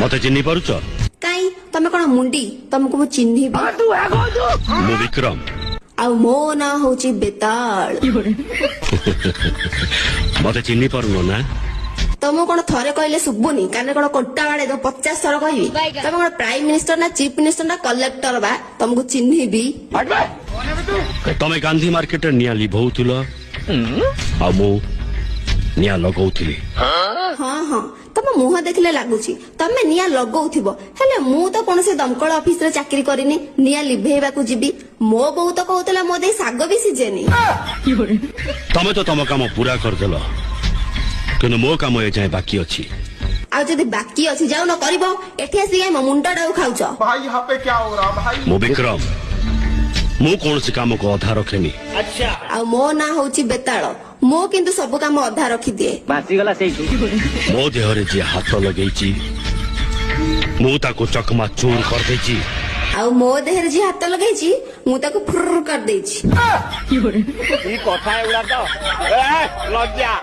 ମତେ ଚିହ୍ନି ପାରୁଛ? କାଇଁ, ତମେ କଣ ମୁଣ୍ଡି? ତମକୁ ମୁଁ ଚିହ୍ନିବି? ମୁଁ ବିକ୍ରମ। ଆଉ ମୋ ନାଁ ହଉଛି ବେତାଳ। ମତେ ଚିହ୍ନି ପାରୁନ ନା? ତମକୁ କଣ ଥରେ କହିଲେ ଶୁଭୁନି? କାନରେ କଣ କଣ୍ଟା ବାଡେଇ ଦବ? 50 ଥର କହିବି? ତମେ କଣ ପ୍ରାଇମ ମିନିଷ୍ଟର ନା ଚିଫ ମିନିଷ୍ଟର ନା କଲେକ୍ଟର ବା ତମକୁ ଚିହ୍ନିବି? ତମେ ଗାନ୍ଧୀ ମାର୍କେଟରେ ନିଆଁ ଲିଭଉଥିଲ ଆଉ ମୁଁ ନିଆଁ ଲଗଉଥିଲି। ହଁ ହଁ, ତମ ମୁହଁ ଦେଖିଲେ ଲାଗୁଛି ତମେ ନିଆଁ ଲଗଉଥିବ। ହେଲେ ମୁଁ ତ କୌଣସି ଦମକଳ ଅଫିସରେ ଚାକିରି କରିନି ନିଆଁ ଲିଭେଇବାକୁ ଯିବି। ମୋ ବୋଉ ତ କହୁଥିଲା ମୋ ଦେଇ ଶାଗ ବି ସିଝେନି। ତମେ ତ ତମ କାମ ପୁରା କରିଦେଲ, କିନ୍ତୁ ମୋ କାମ ଏଯାଏଁ ବାକି ଅଛି। ଆଉ ଯଦି ବାକି ଅଛି ଯାଉନ କରିବ, ଏଠି ଆସିକି କାଇଁ ମୋ ମୁଣ୍ଡଟାକୁ ଖାଉଛ? भाई, यहाँ पे क्या हो रहा भाई? ମୁଁ ବିକ୍ରମ, ମୁଁ କୌଣସି କାମକୁ ଅଧା ରଖେନି। ଆଉ ମୋ ନାଁ ହଉଛି ବେତାଳ, ମୁଁ କିନ୍ତୁ ସବୁ କାମ ଅଧା ରଖିଦିଏ। ଭାସିଗଲା ସେଇଠୁ। ମୋ ଦେହରେ ଯିଏ ହାତ ଲଗେଇଛି, ମୁଁ ତାକୁ ଚକମା ଚୁର କରିଦେଇଛି। ଆଉ ମୋ ଦେହରେ ଯିଏ ହାତ ଲଗେଇଛି, ମୁଁ ତାକୁ ଫୁର କରିଦେଇଛି। କି କଥା ଏଗୁଡାକ, ଲଜ୍ଜା।